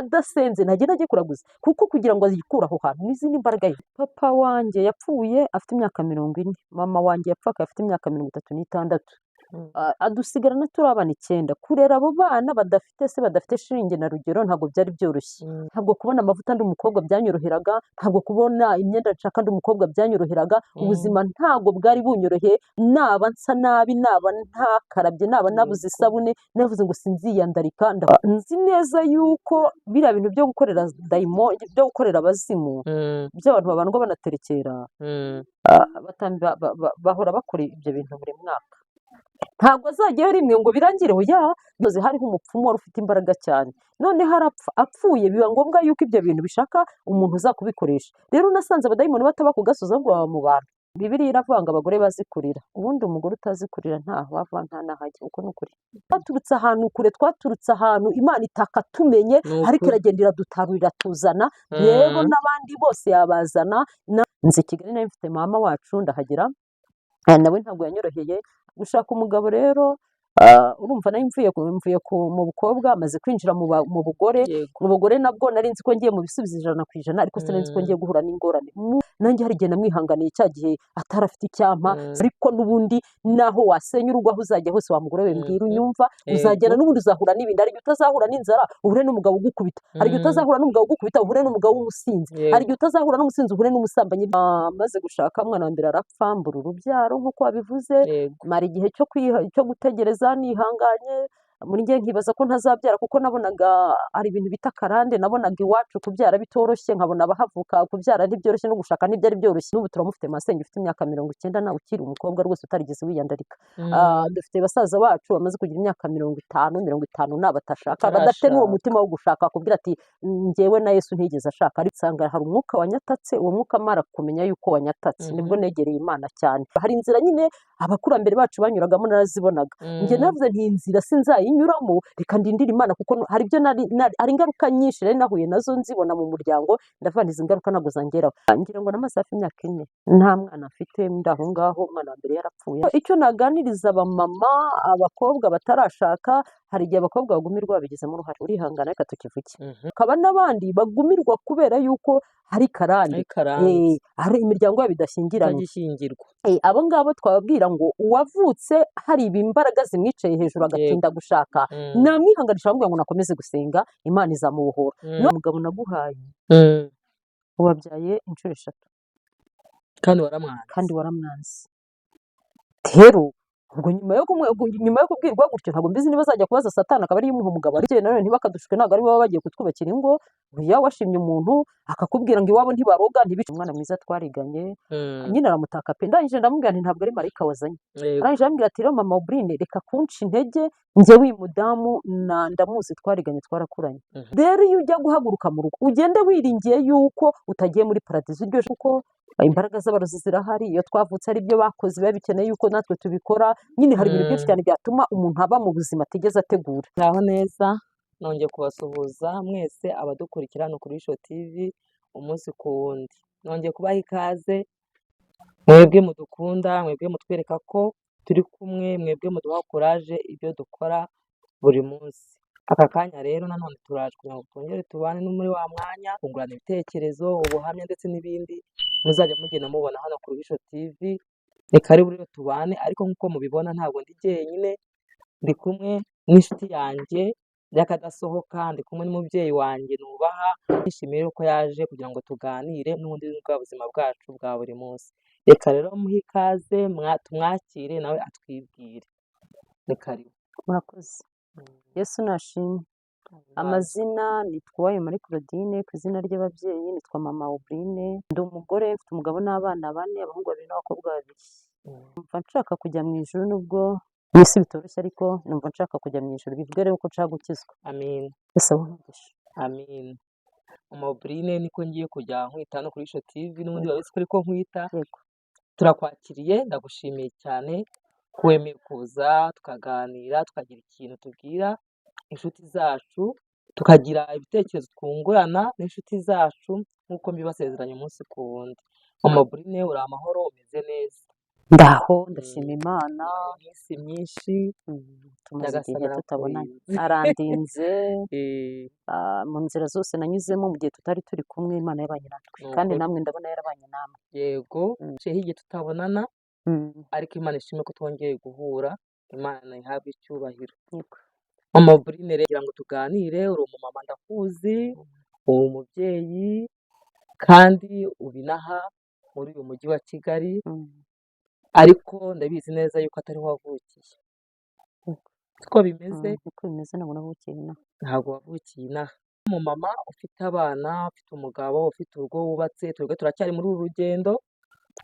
Adasenze ntagenda ajye kuraguza, kuko kugira ngo azikure aho hantu n'izindi mbaraga ye. Papa wanjye yapfuye afite imyaka 40, mama wanjye yapfuye afite imyaka 36. Adusigarana turi abana 9. Kurera abo bana badafite se, badafite shinge na rugero, ntabwo byari byoroshye. Ntabwo kubona amavuta ndi umukobwa byanyoroheraga, ntabwo kubona imyenda nshaka ndi umukobwa byanyoroheraga. Ubuzima ntabwo bwari bunyoroheye, naba nsa nabi, naba ntakarabye, naba nabuze isabune, navuze ngo sinziyandarika. Nzi neza yuko biriya bintu byo gukorera dayimo, byo gukorera abazimu, by'abantu babandwa banaterekera, bahora bakora ibyo bintu buri mwaka. Ntabwo azajyayo rimwe ngo birangire, oya. Byose hariho umupfumu wari ufite imbaraga cyane, noneho arapfa. Apfuye biba ngombwa yuko ibyo bintu bishaka umuntu uza kubikoresha. Rero nasanze abadayimoni bataba ku gasozi, ahubwo baba mu bantu. Bibiliya iravuga ngo abagore bazi kurira. Ubundi umugore utazi kurira ntaho ava nta n'aho ajya. Uko ni ukuri. Twaturutse ahantu kure, twaturutse ahantu Imana itakatumenye, Ni ariko ukuri. iragenda iradutarura, iratuzana. Rero n'abandi bose yabazana. Nzi Kigali nari mfite mama wacu, ndahagera. Nawe ntabwo yanyoroheye gushaka umugabo. Rero urumva nari mvuye mu bukobwa, maze kwinjira mu bugore. Mu bugore nabwo nari nzi ko ngiye mu bisubizo 100%, ariko sinari nzi ko ngiye guhura n'ingorane. Nanjye hari igihe namwihanganiye cya gihe atari afite icyampa, ariko n'ubundi naho wasenya urugo, aho uzajya hose, wa mugore we, mbwira unyumva, uzagera n'ubundi uzahura n'ibindi. Hari igihe utazahura n'inzara uhure n'umugabo ugukubita, hari igihe utazahura n'umugabo ugukubita uhure n'umugabo w'umusinzi, hari igihe utazahura n'umusinzi uhure n'umusambanyi. Maze gushaka, umwana wa mbere arapfa, mbura urubyaro nk'uko wabivuze. Mara igihe cyo gutegereza nihanganye, muri njye nkibaza ko ntazabyara, kuko nabonaga hari ibintu bita karande. Nabonaga iwacu kubyara bitoroshye, nkabona abahavuka kubyara ntibyoroshye, no gushaka ntibyari byoroshye. N'ubu turamufite, masenge ufite imyaka 90, nawe ukiri umukobwa rwose utarigeze wiyandarika. Dufite basaza bacu bamaze kugira imyaka 50, 50 na batashaka, badafite n'uwo Batarashaka. mutima wo gushaka, akubwira ati njyewe na Yesu ntigeze ashaka. Ariko nsanga hari umwuka wanyatatse. Uwo mwuka mara kumenya yuko wanyatatse, nibwo negereye Imana cyane. Hari inzira nyine abakurambere bacu banyuragamo, narazibonaga. Njye navuze nti inzira sinzayinyuramo, reka ndindire Imana, kuko hari ibyo hari ingaruka nyinshi nari nahuye nazo nzibona mu muryango. Ndavuga nti izi ngaruka ntabwo zangeraho. Ngira ngo namaze hafi imyaka 4 nta mwana mfite, ndi aho ngaho, umwana wa mbere yarapfuye. Icyo naganiriza abamama, abakobwa batarashaka, hari igihe abakobwa bagumirwa babigizemo uruhare. Urihangana, reka tukivuge. Hakaba n'abandi bagumirwa kubera yuko hari karande. Ari karande. Hari imiryango yabo idashyingiranywe. Itagishyingirwa. Abo ngabo twababwira ngo uwavutse hari imbaraga zimwicaye hejuru agatinda gushaka, namwihanganisha, bamubwira ngo nakomeze gusenga, Imana izamubohora. N'uwo mugabo naguhaye wabyaye inshuro 3. Kandi waramwanze. Kandi waramwanze. Rero ubwo nyuma yo kubwirwa gutyo, ntabwo mbizi niba azajya kubaza Satani akaba ariyo imuha umugabo. Ariko nanone ntibakadushuke, ntabwo ari bo baba bagiye kutwubakira ingo. Oya, washimye umuntu akakubwira ngo iwabo ntibaroga, ntibice. Umwana mwiza twariganye, nyine aramutaka pe. Ndangije ndamubwira nti ntabwo ari marayika wazanye. Arangije arambwira ati rero mama Obrine, reka kunca intege, njyewe uyu mudamu ndamuzi, twariganye, twarakuranye. Rero iyo ujya guhaguruka mu rugo, ugende wiringiye yuko utagiye muri paradizo iryo joro, kuko imbaraga z'abarozi zirahari. Iyo twavutse ari byo bakoze, biba bikeneye yuko natwe tubikora nyine. Hari ibintu byinshi cyane byatuma umuntu aba mu buzima atigeze ategura. Muraho neza, nongeye kubasuhuza mwese abadukurikira hano kuri Ishyo TV umunsi ku wundi. Nongeye kubaha ikaze, mwebwe mudukunda, mwebwe mutwereka ko turi kumwe, mwebwe muduha courage ibyo dukora buri munsi. Aka kanya rero nanone turaje kugira ngo twongere tubane no muri wa mwanya, kungurana ibitekerezo, ubuhamya ndetse n'ibindi muzajya mugenda mubona hano ku Ruhisho TV. Ni karibu rero tubane, ariko nk'uko mubibona ntabwo ndi jyenyine, ndi kumwe n'inshuti yanjye y'akadasohoka, ndi kumwe n'umubyeyi wanjye nubaha, nishimiye ko yaje kugira ngo tuganire n'ubundi bwa buzima bwacu bwa buri munsi. Reka rero muhe ikaze, tumwakire nawe atwibwire. Ni karibu. Murakoze, Yesu nashimwe. Amazina nitwa Uwayo Marie Claudine, ku izina ry'ababyeyi nitwa Mama Obrine. Ndi umugore, mfite umugabo n'abana bane, abahungu babiri n'abakobwa babiri. Numva nshaka kujya mu ijuru, nubwo mu isi bitoroshye, ariko numva nshaka kujya mu ijuru. Bivuge rero ko nshaka gukizwa. Amin. Ese umugisha. Amin. Mama Obrine, niko ngiye kujya nkwita no kuri Ishyo TV, n'ubundi babizi ko ariko nkwita. Yego. Turakwakiriye, ndagushimiye cyane ko wemeye kuza tukaganira, tukagira ikintu tubwira inshuti zacu, tukagira ibitekerezo twungurana n'inshuti zacu nk'uko mbibasezeranya umunsi ku wundi. Mama Obrine, uri amahoro, umeze neza? Ndaho, ndashima Imana. Iminsi myinshi. Tumaze igihe Nyagasani tutabonanye. arakurinze. Arandinze. Eh, Mu nzira zose nanyuzemo mu gihe tutari turi kumwe, Imana yabanye natwe. Ni Kandi ukuri. namwe ndabona yarabanye namwe. Yego, haciyeho igihe tutabonana, ariko Imana ishimwe ko twongeye guhura, Imana ihabwe icyubahiro. Yego. Mama Brine rero, kugira ngo tuganire, uri umumama ndakuzi, uri umubyeyi, kandi uba inaha muri uyu mujyi wa Kigali, ariko ndabizi neza yuko atariho wavukiye. Siko bimeze? Uko bimeze, ntabwo navukiye inaha. Ntabwo wavukiye inaha. Umumama ufite abana, ufite umugabo, ufite urugo wubatse, twebwe turacyari muri uru rugendo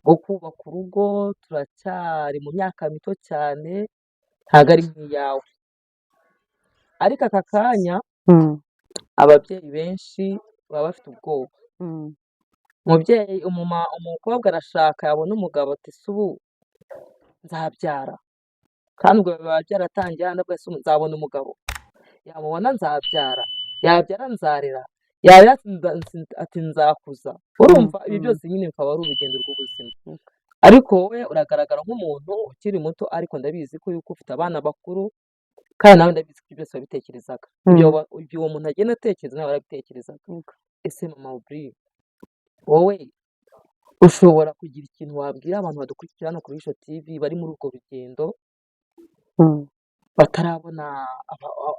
rwo kubaka urugo, turacyari mu myaka mito cyane, ntabwo ari nk'iyawe. Ariko aka kanya ababyeyi benshi baba bafite ubwoba. Umubyeyi, umukobwa arashaka, yabona umugabo ati: "Ese ubu nzabyara?" Kandi ubwo biba byaratangiye, hano ese ubu nzabona umugabo? Yamubona, nzabyara? Yabyara, nzarera? Yarera, ati nzakuza? Urumva ibi byose nyine bikaba ari urugendo rw'ubuzima. Ariko wowe uragaragara nk'umuntu ukiri muto, ariko ndabizi ko yuko ufite abana bakuru, kandi nawe ndabizi ko ibyo byose wabitekerezaga. Ibyo uwo muntu agenda atekereza, nawe warabitekerezaga. Ese mama Aubry, wowe ushobora kugira ikintu wabwira abantu badukurikira hano kuri Ishyo TV bari muri urwo rugendo, batarabona,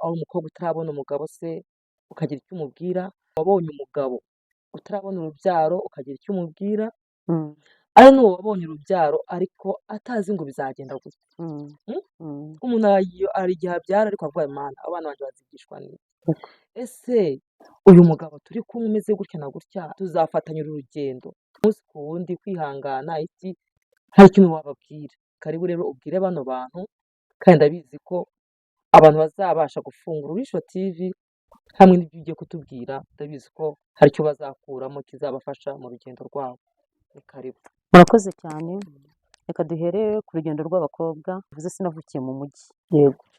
ari umukobwa utarabona umugabo se, ukagira icyo umubwira, wabonye umugabo utarabona urubyaro, ukagira icyo umubwira, ari n'uwo wabonye urubyaro ariko atazi ngo bizagenda gute? Umuntu hari igihe abyara ariko avuga: "Mana, abana banjye bazigishwa n'iki?" Ese uyu mugabo turi kumwe umeze gutya na gutya, tuzafatanya uru rugendo umunsi ku wundi, kwihangana iki? Hari ikintu wababwira? Karibu rero ubwire bano bantu, kandi ndabizi ko abantu bazabasha gufungura Urisho TV hamwe n'ibyo ugiye kutubwira, ndabizi ko hari icyo bazakuramo kizabafasha mu rugendo rwabo. Ni karibu. Murakoze cyane. Reka duhere ku rugendo rw'abakobwa. Bivuze sinavukiye mu mujyi.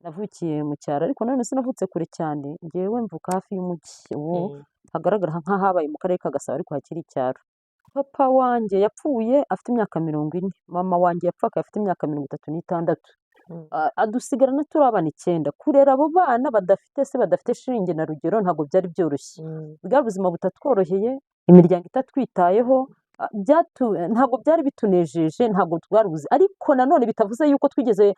Navukiye mu cyaro, ariko nanone sinavutse kure cyane. Njyewe mvuka hafi y'umujyi ubu, hagaragara nk'ahabaye mu karere ka Gasabo ariko hakiri icyaro. Papa wanjye yapfuye afite imyaka 40, mama wanjye yapfuye afite imyaka 36. Adusigarana turi abana 9. Kurera abo bana badafite se, badafite shinge na rugero, ntabwo byari byoroshye. Bwari ubuzima butatworoheye, imiryango itatwitayeho, ntabwo byari bitunejeje, ntabwo twari buzi. Ariko nanone bitavuze yuko twigeze,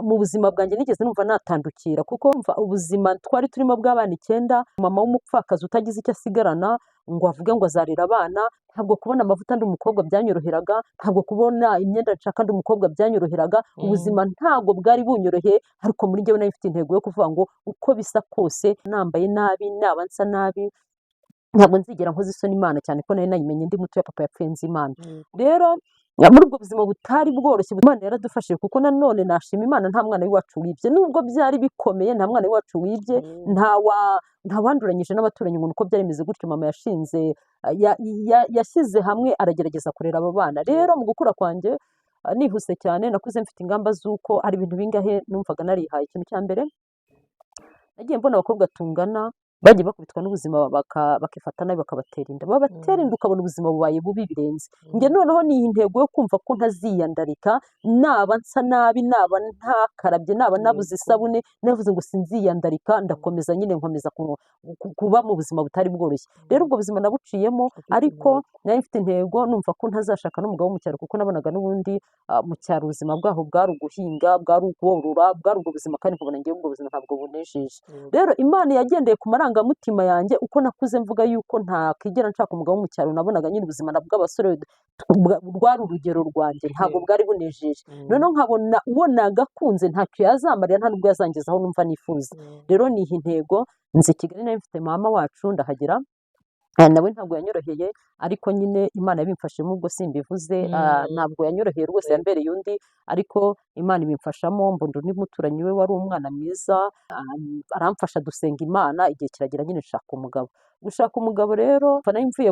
mu buzima bwanjye nigeze numva natandukira, kuko mva ubuzima twari turimo bw'abana 9, mama w'umupfakazi utagize icyo asigarana ngo avuge ngo azarera abana. Ntabwo kubona amavuta ndi umukobwa byanyoroheraga, ntabwo kubona imyenda nshaka ndi umukobwa byanyoroheraga. Ubuzima ntabwo bwari bunyoroheye, ariko muri njyewe nari mfite intego yo kuvuga ngo uko bisa kose, nambaye nabi, naba nsa nabi, ntabwo nzigera nkoza isoni Imana, cyane ko nari nayimenye ndi muto ya papa yapfuye nzi Imana. Rero muri ubwo buzima butari bworoshye, Imana yaradufashije, kuko nanone nashima Imana, nta mwana w'iwacu wibye. Nubwo byari bikomeye, nta mwana w'iwacu wibye, nta wanduranyije n'abaturanyi ngo uko byari bimeze gutyo. Mama yashinze yashyize hamwe, aragerageza kurera abo bana. Rero mu gukura kwanjye, nihuse cyane, nakuze mfite ingamba z'uko hari ibintu bingahe numvaga narihaye. Ikintu cya mbere, nagiye mbona abakobwa tungana bagiye bakubitwa n'ubuzima, bakifata nabi, bakabatera inda, babatera inda, ukabona ubuzima bubaye bubi birenze. Njye noneho ni intego yo kumva ko ntaziyandarika, naba nsa nabi, naba ntakarabye, naba nabuze isabune, navuze ngo sinziyandarika, ndakomeza nyine, nkomeza kuba mu buzima butari bworoshye. Rero ubwo buzima nabuciyemo, Ufite ariko intego. nari mfite intego, numva ko ntazashaka n'umugabo wo mu cyaro, kuko nabonaga n'ubundi mu cyaro ubuzima bwaho bwari uguhinga, bwari ukworora, bwari ubwo buzima, kandi nkabona ngewe ubwo buzima ntabwo bunejeje. Rero Imana yagendeye ku marangamutima yanjye, uko nakuze mvuga yuko ntakigera nshaka umugabo wo mu cyaro. Nabonaga nyine ubuzima bw'abasore rwari urugero rwanjye, ntabwo bwari bunejeje. Noneho nkabona uwo nagakunze ntacyo yazamarira, nta nubwo yazangezaho numva nifuza. Rero niha intego, nzi Kigali nari mfite mama wacu, ndahagera. Nawe ntabwo yanyoroheye, ariko nyine Imana yabimfashemo, ubwo simbivuze. Ntabwo yanyoroheye rwose, yambereye undi, ariko Imana ibimfashamo, mbona undi muturanyi we wari umwana mwiza, aramfasha, dusenga Imana, igihe kiragera nyine nshaka umugabo. Gushaka umugabo rero, nari mvuye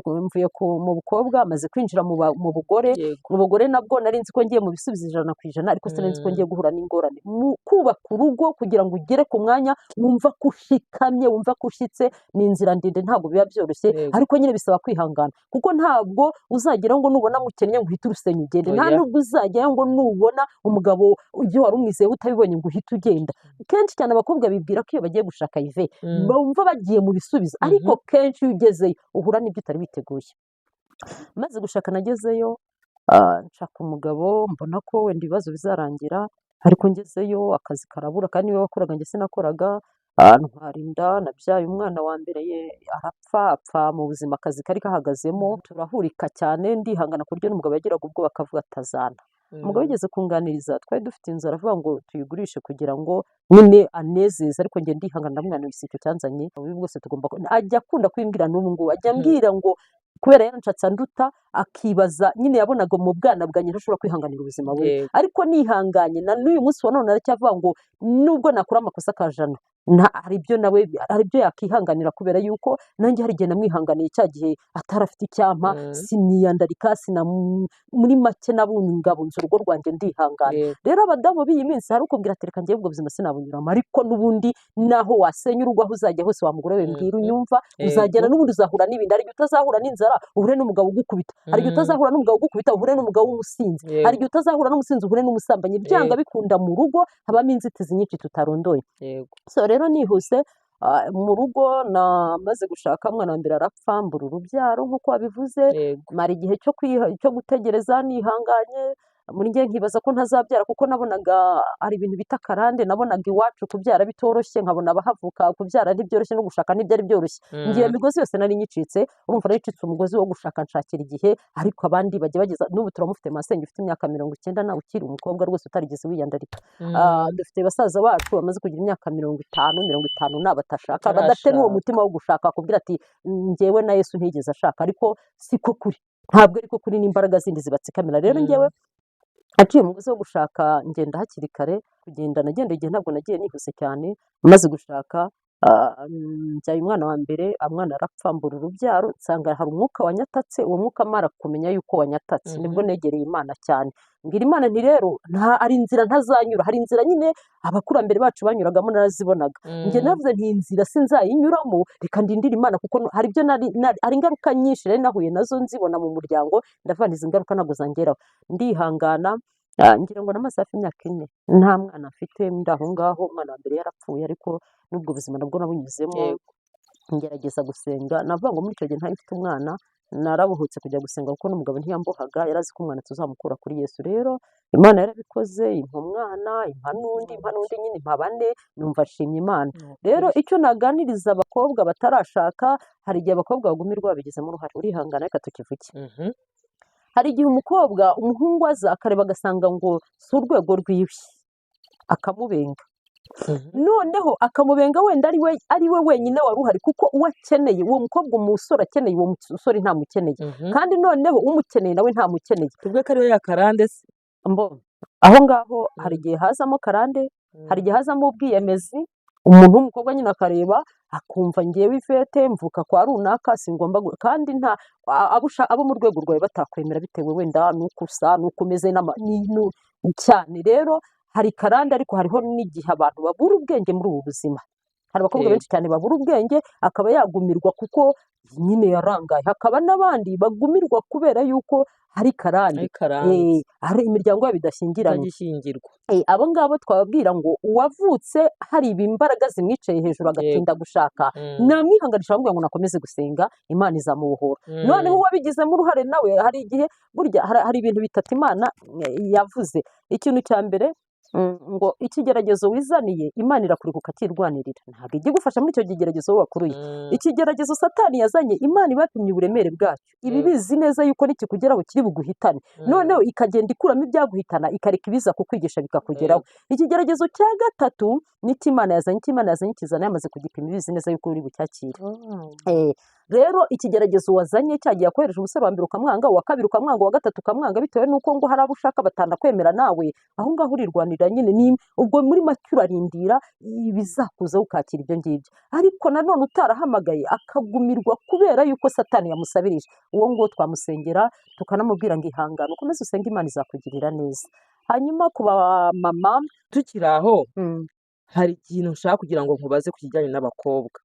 mu bukobwa, maze kwinjira mu bugore. Mu bugore nabwo nari nzi ko ngiye mu bisubizo 100%, ariko sinari nzi ko ngiye guhura n'ingorane. Mu kubaka urugo, kugira ngo ugere ku mwanya wumva ko ushikamye, wumva ko ushitse, ni inzira ndende, ntabwo biba byoroshye. Ariko nyine bisaba kwihangana, kuko ntabwo uzageraho ngo nubona mukennye ngo uhite urusenya ugende. Nta Oya. nubwo uzageraho ngo nubona umugabo ibyo wari umwizeye utabibonye ngo uhite ugenda. Kenshi cyane abakobwa bibwira ko iyo bagiye gushaka ive bumva bagiye mu bisubizo, ariko kenshi iyo ugezeyo uhura n'ibyo utari witeguye. Maze gushaka nagezeyo, nshaka umugabo mbona ko wenda ibibazo bizarangira, ariko ngezeyo akazi karabura, kandi niwe wakoraga, njye sinakoraga. Ntwara inda, nabyaye umwana wa mbere ye arapfa, apfa mu buzima akazi kari kahagazemo, turahurika cyane, ndihangana ku buryo n'umugabo yagiraga ubwoba akavuga atazana. Umugabo yigeze kunganiriza, twari dufite inzu, aravuga ngo tuyigurishe kugira ngo nyine anezeze, ariko njye ndihangana, ndamubwira nti si icyo cyanzanye, ububi bwose tugomba ajya akunda kubimbwira n'ubu ngubu, ajya ambwira ngo kubera yaranshatse anduta, akibaza nyine yabonaga mu bwana bwanjye ntashobora kwihanganira ubuzima bubi. Ariko nihanganye, na n'uyu munsi wa none aracyavuga ngo nubwo nakora amakosa akajana, hari ibyo nawe hari ibyo yakihanganira, kubera yuko nanjye hari igihe namwihanganiye cya gihe atarafite icyampa, siniyandarika, muri make nabungabunze urugo rwanjye, ndihangana. Rero abadamu b'iyi minsi hari ukubwira ati reka njyewe ubwo buzima sinabunyuramo, ariko n'ubundi naho wasenya urugo, aho uzajya hose, wa mugore we, mbwira unyumva, uzagera n'ubundi uzahura n'ibindi. Hari igihe utazahura n'inzara uhure n'umugabo ugukubita, hari igihe utazahura n'umugabo ugukubita uhure n'umugabo w'umusinzi, hari igihe utazahura n'umusinzi uhure n'umusambanyi. Byanga bikunda mu rugo habamo inzitizi nyinshi tutarondoye. So rero nihuse, mu rugo namaze gushaka, umwana wa mbere arapfa, mbura urubyaro nk'uko wabivuze. Mara igihe cyo gutegereza nihanganye, muri njye nkibaza ko ntazabyara, kuko nabonaga hari ibintu bita karande, nabonaga iwacu kubyara bitoroshye, nkabona abahavuka kubyara ntibyoroshye, no gushaka ntibyari byoroshye. Ngiye migozi yose nari nyicitse, urumva nari ncitse umugozi wo gushaka, nshakira igihe, ariko abandi bajya bageza n'ubu turamufite masenge ufite imyaka 90 nawe ukiri umukobwa rwose utarigeze wiyandarika. Dufite basaza bacu bamaze kugira imyaka 50, 50 ni abatashaka, badafite n'uwo Batarashaka. mutima wo gushaka, akubwira ati njyewe na Yesu ntigeze ashaka, ariko siko kuri, ntabwo ariko kuri, n'imbaraga zindi zibatsikamira. Rero njyewe aciye umugozi wo gushaka ngenda hakiri kare, kugenda nagenda igihe ntabwo nagiye nihuse cyane. Maze gushaka, mbyaye umwana wa mbere, umwana arapfa, mbura urubyaro, nsanga hari umwuka wanyatatse. Uwo mwuka mara kumenya yuko wanyatatse, nibwo negereye Imana cyane, mbwira Imana nti rero nta hari inzira ntazanyura, hari inzira nyine abakurambere bacu banyuragamo narazibonaga. Njye navuze nti inzira sinzayinyuramo, reka ndindire Imana, kuko hari ibyo hari ingaruka nyinshi nari nahuye nazo nzibona mu muryango, ndavuga nti izi ngaruka ntabwo zangeraho. Ndihangana, ngira ngo namaze hafi imyaka 4 nta mwana mfite, ndi aho ngaho, umwana wa mbere yarapfuye, ariko n'ubwo buzima nabwo nabunyuzemo, ngerageza gusenga. Navuga ngo muri icyo gihe ntari mfite umwana, narabuhutse kujya gusenga, kuko n'umugabo ntiyambohaga, yari azi ko umwana tuzamukura kuri Yesu. Rero Imana yarabikoze, impa umwana, impa n'undi, impa n'undi, nyine impa bane, numva nshimye Imana. Ni Rero ukuri. icyo naganiriza abakobwa batarashaka, hari igihe abakobwa bagumirwa babigizemo uruhare, urihangana reka tukivuge. Hari igihe umukobwa, umuhungu aza akareba agasanga ngo si urwego rwiwe, akamubenga. Noneho akamubenga wenda ari we wenyine wari uhari, kuko uwo akeneye uwo mukobwa, umusore akeneye uwo musore ntamukeneye, kandi noneho umukeneye nawe ntamukeneye. Tuvuge ko ariwe yakarande se? Mbo aho ngaho hari igihe hazamo karande, hari igihe hazamo ubwiyemezi, umuntu w'umukobwa nyine akareba akumva ngewe ivete mvuka kwa runaka singomba kandi nta abo mu rwego rwawe batakwemera, bitewe wenda n'uko usa n'uko umeze cyane. Rero hari karande, ariko hariho n'igihe abantu babura ubwenge muri ubu buzima. Hari abakobwa benshi cyane babura ubwenge, akaba yagumirwa kuko nyine yarangaye, hakaba n'abandi bagumirwa kubera yuko hari karande. Ari karande. Hari imiryango yabo idashyingiranywe. Itagishyingirwa. Abo ngabo twababwira ngo uwavutse hari imbaraga zimwicaye hejuru agatinda gushaka, namwihanganisha bamubwira ngo nakomeze gusenga, Imana izamubohora. Noneho uwabigizemo uruhare nawe, hari igihe burya hari ibintu bitatu Imana yavuze. Ikintu cya mbere, ngo ikigeragezo wizaniye Imana irakureka ukakirwanirira, ntabwo ijya igufasha muri icyo kigeragezo wowe wakuruye. Ikigeragezo Satani yazanye, Imana ibapimye uburemere bwacyo, iba ibizi neza yuko nikikugeraho kiri buguhitane, noneho ikagenda ikuramo ibyaguhitana, ikareka ibiza kukwigisha bikakugeraho. Ikigeragezo cya gatatu n'icyo Imana yazanye, icyo Imana yazanye kizana yamaze kugipima, ibizi neza yuko uri bucyakire. Rero ikigeragezo wazanye cyagiye akohereje umusore wa mbere ukamwanga, uwa kabiri ukamwanga, uwa gatatu ukamwanga, bitewe n'uko ngo hari abo ushaka batanakwemera nawe, aho ngaho urirwanirira nyine. Ni ubwo muri make urarindira ibizakuzaho ukakira ibyo ngibyo. Ariko nanone utarahamagaye akagumirwa kubera yuko Satani yamusabirije, uwo nguwo twamusengera tukanamubwira ngo ihangane, ukomeze usenge, Imana izakugirira neza. Hanyuma ku bamama, Tukiri aho, hari ikintu nshaka kugira ngo nkubaze ku kijyanye n'abakobwa.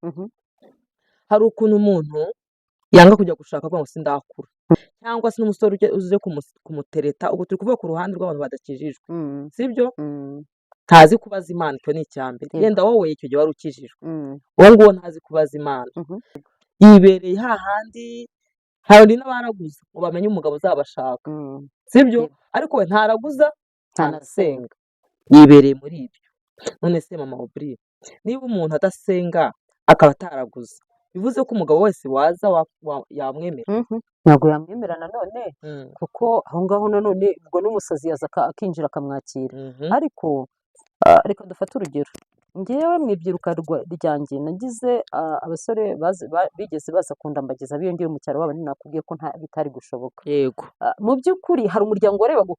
Hari ukuntu umuntu yanga kujya gushaka avuga ngo sindakura, cyangwa se n'umusore uje kumutereta. Ubwo turi kuvuga ku ruhande rw'abantu badakijijwe, sibyo? Ntazi kubaza Imana, icyo ni icya mbere. Yenda wowe icyo gihe wari ukijijwe, uwo nguwo ntazi kubaza Imana, yibereye hahandi. Hari n'abaraguza ngo bamenye umugabo uzabashaka, sibyo? Yego. Ariko we ntaraguza, ntanasenga, ntanasenga, yibereye muri ibyo. None se mama Aubry, niba umuntu adasenga akaba ataraguza, bivuze ko umugabo wese waza yamwemera? Ntabwo yamwemera nanone, kuko aho ngaho nanone ubwo n'umusazi yaza akinjira akamwakira. Ariko reka dufate urugero, ngewe mu ibyiruka ryanjye nagize abasore bigeze baza kundambagiza biyongeye mu cyaro wabo, nakubwiye ko bitari gushoboka. Mu by'ukuri hari umuryango warebaga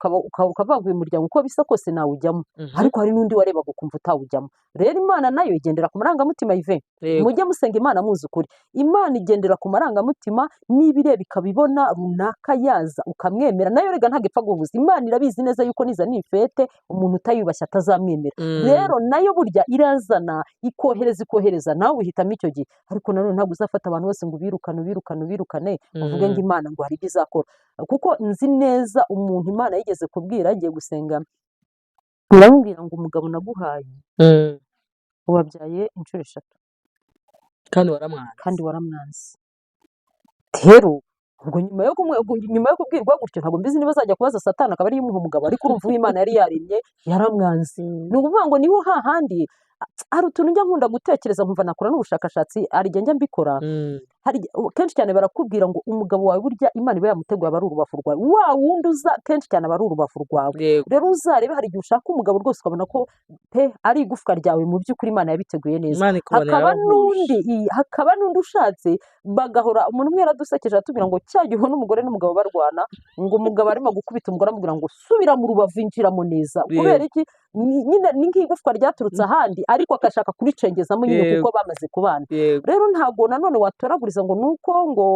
ukavuga ngo uyu muryango uko bisa kose nawujyamo, ariko hari n'undi warebaga ukumva utawujyamo. Rero Imana nayo igendera ku marangamutima yive. Mujye musenga Imana muzi ukuri. Imana igendera ku marangamutima, niba ireba ikabibona runaka yaza ukamwemera, nayo rega ntabwo ipfa guhubuza. Imana irabizi neza yuko niza nifete umuntu utayubashye atazamwemera. Rero nayo burya irazana, ikohereza, ikohereza, nawe uhitamo icyo gihe. Ariko nanone ntabwo uzafata abantu bose ngo ubirukane, ubirukane, ubirukane, uvuge ngo Imana ngo hari ibyo izakora. Kuko nzi neza umuntu Imana yigeze kubwira agiye gusenga, iramubwira ngo umugabo naguhaye wabyaye inshuro 3 Kandi waramwanze. Kandi waramwanze. Rero ubwo nyuma yo kubwirwa gutyo, ntabwo mbizi niba azajya kubaza Satani akaba ariyo imuha umugabo, ariko urumva uwo Imana yari yaremye yaramwanze. Ni ukuvuga ngo niho hahandi hari utuntu njya nkunda gutekereza nkumva nakora n'ubushakashatsi, hari igihe njya mbikora. Hari kenshi cyane barakubwira ngo umugabo wawe burya Imana iba yamuteguye, aba ari urubavu rwawe, wa wundi uza kenshi cyane aba ari urubavu rwawe. Rero uzarebe, hari igihe ushaka umugabo rwose ukabona ko pe ari igufwa ryawe, mu by'ukuri Imana yabiteguye neza. Imana ikabona Hakaba yarabahuje. n'undi, hakaba n'undi ushatse bagahora. Umuntu umwe yaradusekeje aratubwira ngo cya gihe ubona umugore n'umugabo barwana, ngo umugabo arimo gukubita umugore amubwira ngo subira mu rubavu, injiramo neza. Kubera iki? Nyine ni nk'igufwa ryaturutse ahandi, ariko agashaka kuricengezamo nyine, kuko bamaze kubana. Rero ntabwo nanone watoraguriza ngo nuko ngo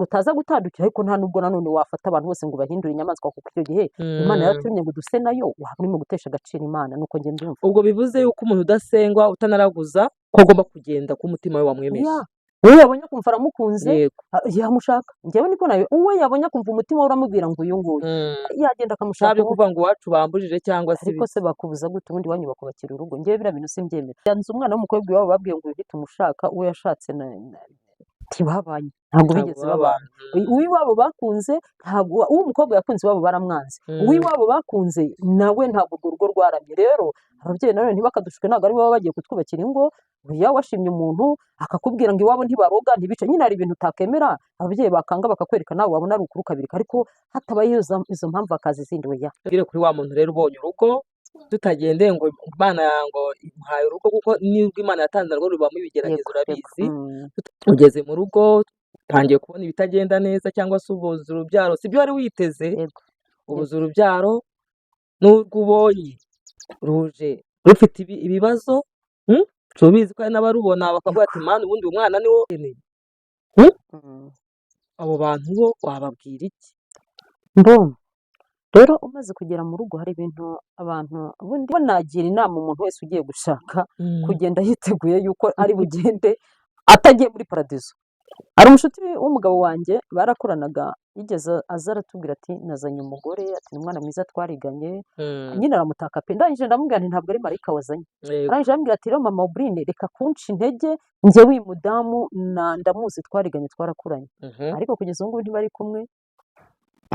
utaza gutandukira, ariko nta nubwo nanone wafata abantu bose ngo ubahindure inyamaswa, kuko icyo gihe Imana yaraturemye ngo duse nayo, waba urimo gutesha agaciro Imana. Nuko njye mbyumva. Ubwo bivuze yuko umuntu udasengwa, utanaraguza, ko agomba kugenda ko umutima we wamwemeje. Ya, uwo yabonye akumva aramukunze, yamushaka. Njyewe niko nawe, uwo yabonye akumva umutima we uramubwira ngo uyu nguyu, yagenda akamushaka. Nta byo kuvuga ngo iwacu bambujije cyangwa se Ariko ibiki. se bakubuza gute? Ubundi iwanyu bakubakira urugo. Njyewe biriya bintu simbyemera. Yanze umwana w'umukobwa, iwabo babwiye ngo uyu ntitumushaka. Uwo yashatse ntibabanye, ntabwo Ntabwo bigeze babana. babana. Uw'iwabo bakunze, ntabwo uwo umukobwa yakunze iwabo baramwanze. Uw'iwabo bakunze nawe ntabwo urwo rugo rwaramye. Rero ababyeyi nanone ntibakadushuke, ntabwo ari bo baba bagiye kutwubakira ingo. Iyo washimye umuntu akakubwira ngo iwabo ntibaroga, ntibice, nyine hari ibintu utakemera, ababyeyi bakanga bakakwereka, nawe wabona ari ukuri ukabireka, ariko hatabaye izo mpamvu hakaza izindi, oya. Tugere kuri wa muntu rero ubonye urugo, tutagendeye ngo Imana ngo imuhaye urugo, kuko nubwo Imana yatanze narwo rubamo ibigeragezo, urabizi. Ugeze mu rugo utangiye kubona ibitagenda neza, cyangwa se ubuze urubyaro, sibyo wari witeze. Ubuze urubyaro, n'urwo ubonye ruje rufite ibibazo, Tubizi ko hari n'abarubona bakavuga ati Mana, ubundi uyu mwana ni wo ukeneye. Abo bantu bo wababwira iki? Mbonye rero umaze kugera mu rugo, hari ibintu abantu ubundi bo nagira inama umuntu wese ugiye gushaka kugenda yiteguye yuko ari bugende atagiye muri paradizo. Hari umushuti w'umugabo wanjye barakoranaga, yigeze aza aratubwira ati nazanye umugore, ati ni umwana mwiza twariganye. Nyine aramutaka pe. Ndangije ndamubwira nti ntabwo ari marayika wazanye. Arangije arambwira ati rero mama Obrine, reka kunca intege, njyewe uyu mudamu ndamuzi, twariganye, twarakuranye. Ariko kugeza ubu ngubu ntibari kumwe.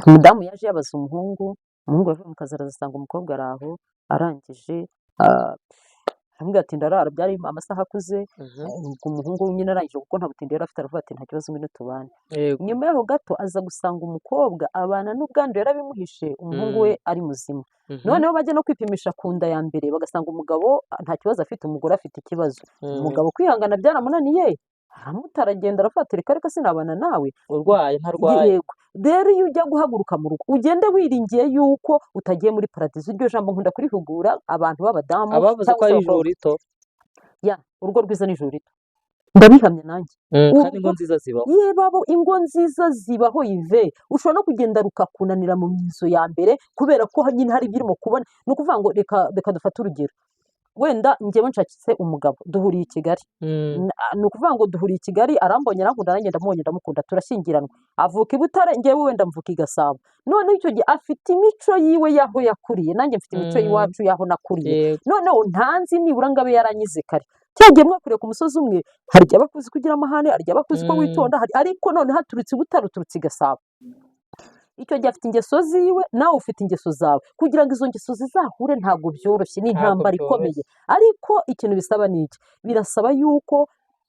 Umudamu yaje yabaza umuhungu, umuhungu yavuye mu kazi araza asanga umukobwa ari aho, arangije aramubwira ati ndarara, byari amasaha akuze. Ubwo umuhungu nyine arangije, kuko nta butindi yari afite, aravuga ati nta kibazo, ngwino tubane. Nyuma yaho gato aza gusanga umukobwa abana n'ubwandu, yarabimuhishe, umuhungu we ari muzima. Noneho bajya no kwipimisha ku nda ya mbere, bagasanga umugabo nta kibazo afite, umugore afite ikibazo. Umugabo kwihangana byaramunaniye, Aramuta aragenda, arafata, reka reka sinabana nawe. Urwaye ntarwaye. Yego. Rero iyo ujya guhaguruka mu rugo, ugende wiringiye yuko utagiye muri paradizo. Iryo jambo nkunda kurihugura abantu b'abadamu Abavuze ko cyangwa se ari abakobwa. ijuru rito. Ya, urugo rwiza ni ijuru rito, ndabihamya nanjye. Kandi ingo Urugo nziza zibaho. Yebabo, ingo nziza zibaho. Ive ushobora no kugenda rukakunanira mu mizo ya mbere, kubera ko nyine hari ibyo urimo kubona. Ni ukuvuga ngo reka dufate urugero, wenda njyewe nshakitse umugabo, duhuriye i Kigali. Ni ukuvuga ngo duhuriye i Kigali, arambonye arankunda, nanjye ndamubonye ndamukunda, turashyingiranwa. Avuka i Butare, njyewe wenda mvuka i Gasabo. Noneho icyo gihe afite imico yiwe y'aho yakuriye, nanjye mfite imico y'iwacu y'aho nakuriye. Noneho ntanzi nibura ngo abe yaranyize kare. Cya gihe mwakuriye ku musozi umwe, hari igihe aba akuzi kugira amahane, hari igihe aba akuzi ko witonda, ariko none haturutse i Butare, uturutse i Gasabo. Icyo gihe afite ingeso ziwe, nawe ufite ingeso zawe. Kugira ngo izo ngeso zizahure ntabwo byoroshye, ni Ntabwo intambara byoroshye. ikomeye. Ariko ikintu bisaba ni iki? Birasaba yuko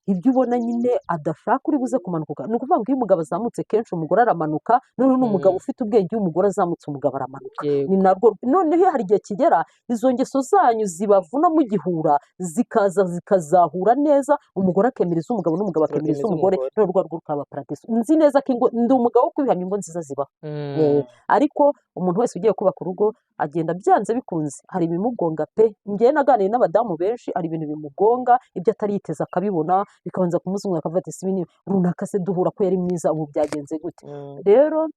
ibyo ubona nyine adashaka uri buze kumanuka. Ni ukuvuga ngo iyo umugabo azamutse kenshi, umugore aramanuka. Noneho n'umugabo ufite ubwenge, iyo umugore azamutse, umugabo aramanuka. Ni narwo. Noneho hari igihe kigera izo ngeso zanyu zibavuna mugihura, zikaza zikazahura neza, umugore akemera iz'umugabo n'umugabo akemera Akemera iz'umugore, iz'umugore. noneho urwo rugo rukaba paradiso. Nzi neza ko ingo, ndi umugabo wo kubihamya, ingo nziza zibaho. Ariko umuntu wese ugiye kubaka urugo agenda byanze bikunze hari ibimugonga pe. Njyewe naganiriye n'abadamu benshi, hari ibintu bimugonga, ibyo atari yiteze akabibona, bikabanza kumuzunguza, akavuga ati: "Si ibi ni runaka se duhura ko yari mwiza, ubu byagenze gute?" Rero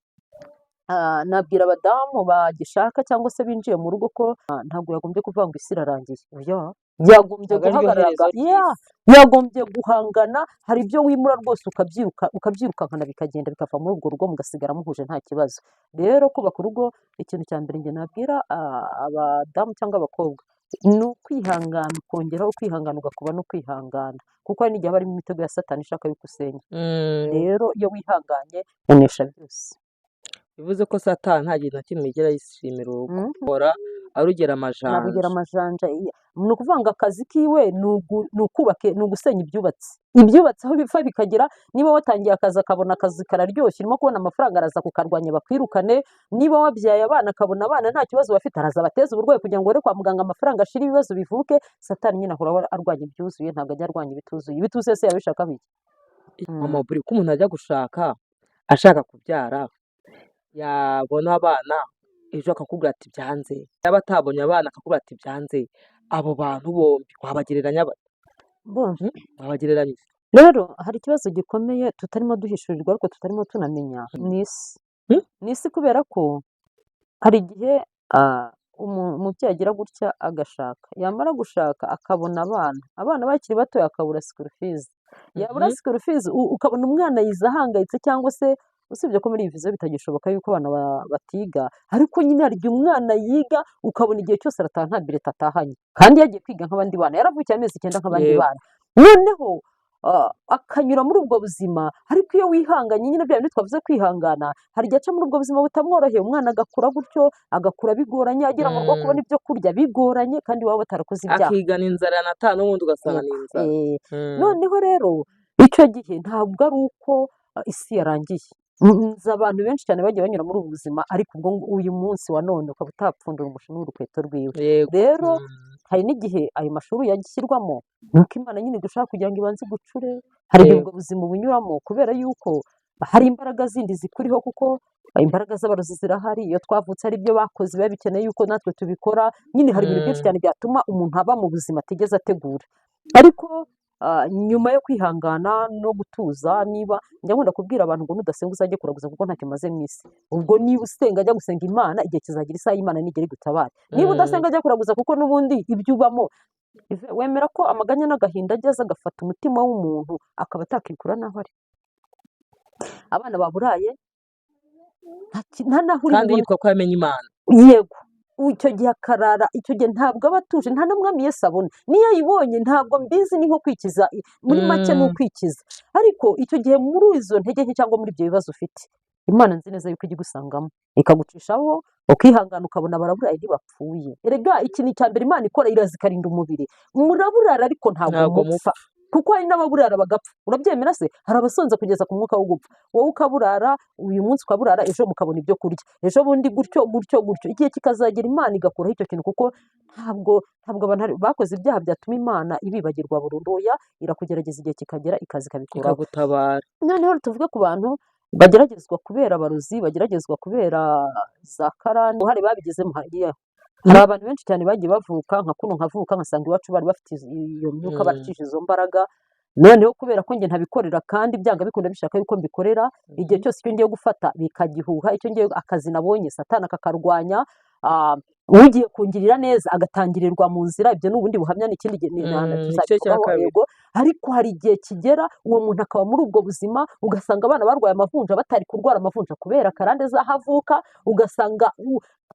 nabwira abadamu bagishaka cyangwa se binjiye mu rugo ko ntabwo yagombye kuvuga ngo isi irarangiye. Oya, yagombye Ntabwo ariryo guhagarara, herezo ry'isi. Yagombye guhangana. Hari ibyo wimura rwose ukabyiruka, ukabyirukankana, bikagenda bikava muri urwo rugo, mugasigara muhuje nta kibazo. Rero kubaka urugo, ikintu cya mbere njye nabwira abadamu cyangwa abakobwa ni ukwihangana, ukongeraho kwihangana, ugakuba no kwihangana, kuko hari n'igihe haba harimo imitego ya Satani ishaka yuko usenya. Rero iyo wihanganye unesha byose. Bivuze ko Satani nta kintu na kimwe yigera yishimira urugo, ahora arugera amajanja. Nabugera amajanja. Ni ukuvuga ngo akazi kiwe ni ukubaka, ni ugusenya ibyubatse, ibyubatse aho bipfa bikagera. Niba watangiye akazi, akabona akazi kararyoshye, urimo kubona amafaranga, araza kukarwanya bakwirukane. Niba wabyaye abana, akabona abana nta kibazo bafite, araza abateze uburwayi kugira ngo ure kwa muganga amafaranga ashire, ibibazo bivuke. Satani nyine ahora arwanya ibyuzuye, ntabwo ajya arwanya ibituzuye. Ibituzuye se yabishakaho iki? Mama, buri ko umuntu ajya gushaka ashaka kubyara, yabona abana ejo akakubwira ati byanze, yaba atabonye abana akakubwira ati byanze, abo bantu bombi wabagereranya bate? Bon. Wabagereranyije? Rero hari ikibazo gikomeye tutarimo duhishurirwa, ariko tutarimo tunamenya, ni isi. Ni isi, kubera ko hari igihe umubyeyi agira gutya agashaka, yamara gushaka akabona abana bakiri bato, akabura school fees, yabura school fees, ukabona umwana yize ahangayitse, cyangwa se usibye ko muri iyi vision bitagishoboka yuko abana batiga, ariko nyine hari igihe umwana yiga, ukabona igihe cyose arataha nta bulletin atahanye, kandi yagiye kwiga nk'abandi bana, yaravukiye amezi 9 nk'abandi bana. Noneho akanyura muri ubwo buzima. Ariko iyo wihanganye nyine, bya bindi twavuze, kwihangana, hari igihe aca muri ubwo buzima butamworoheye, umwana agakura gutyo, agakura bigoranye, agera mu rugo kubona ibyo kurya bigoranye, kandi waba batarakoze ibyaha. Akigana inzara, yanataha n'ubundi ugasanga ni inzara. Noneho rero icyo gihe ntabwo ari uko isi yarangiye. Nzi abantu benshi cyane bagiye banyura muri ubu buzima, ariko ubwo uyu munsi wa none ukaba utapfundura umushumi w'urukweto rwiwe. Rero hari n'igihe ayo mashuri yagishyirwamo, ni uko Imana nyine igushaka kugira ngo ibanze igucure. Hari igihe ubwo buzima ubunyuramo kubera yuko hari imbaraga zindi zikuriho, kuko imbaraga z'abarozi zirahari. Iyo twavutse hari ibyo bakoze biba bikeneye yuko natwe tubikora. Nyine hari ibintu byinshi cyane byatuma umuntu aba mu buzima atigeze ategura. Ariko nyuma yo kwihangana no gutuza, niba njya nkunda kubwira abantu ngo nudasenga uzajye kuraguza, kuko ntacyo umaze mu isi. Ubwo niba usenga, ajya gusenga Imana, igihe kizagira, isaha y'Imana nigera igutabare. Niba udasenga, ajya kuraguza, kuko n'ubundi ibyo ubamo, wemera ko amaganya n'agahinda ajya aza agafata umutima w'umuntu, akaba atakikura n'aho ari. Abana baburaye, nta n'aho uri Kandi bubone. yitwa ko yamenye Imana. Yego, icyo gihe akarara, icyo gihe ntabwo aba atuje, nta n'umwami Yesu abona. Niyo ayibonye ntabwo mbizi, ni nko kwikiza, muri make ni ukwikiza. Ariko icyo gihe muri izo ntege nke cyangwa muri ibyo bibazo ufite, Imana nzi neza yuko ijya igusangamo, ikagucishaho, ukihangana, ukabona baraburaye ntibapfuye. Erega ikintu cya mbere Imana ikora, iraza ikarinda umubiri. Muraburara ariko ntabwo Ntabwo mupfa. mupfa. Kuko hari n'ababurara bagapfa, urabyemera se? Hari abasonza kugeza ku mwuka wo gupfa, wowe ukaburara uyu munsi, ukaburara ejo, mukabona ibyo kurya ejo bundi, gutyo gutyo gutyo, igihe kikazagera Imana igakuraho icyo kintu, kuko ntabwo abantu bakoze ibyaha byatuma Imana ibibagirwa burundu. Oya, irakugerageza, igihe kikagera ikaza ikabikuraho. Ikagutabara. Noneho tuvuge ku bantu bageragezwa kubera abarozi, bageragezwa kubera za karande, uruhare babigizemo. Hari abantu benshi cyane bagiye bavuka nka kuno, nkavuka nkasanga iwacu bari bafite iyo myuka, barakije izo mbaraga. Noneho kubera ko njye ntabikorera, kandi byanga bikunda bishaka yuko mbikorera, igihe cyose icyo ngiye gufata bikagihuha, icyo ngiye, akazi nabonye Satani akakarwanya, ugiye kungirira neza agatangirirwa mu nzira. Ibyo ni ubundi buhamya, ni ikindi gihe Igice cya tuzabivugaho. kabiri. Yego, ariko hari igihe kigera uwo muntu akaba muri ubwo buzima, ugasanga abana barwaye amavunja batari kurwara amavunja kubera karande z'ahavuka, ugasanga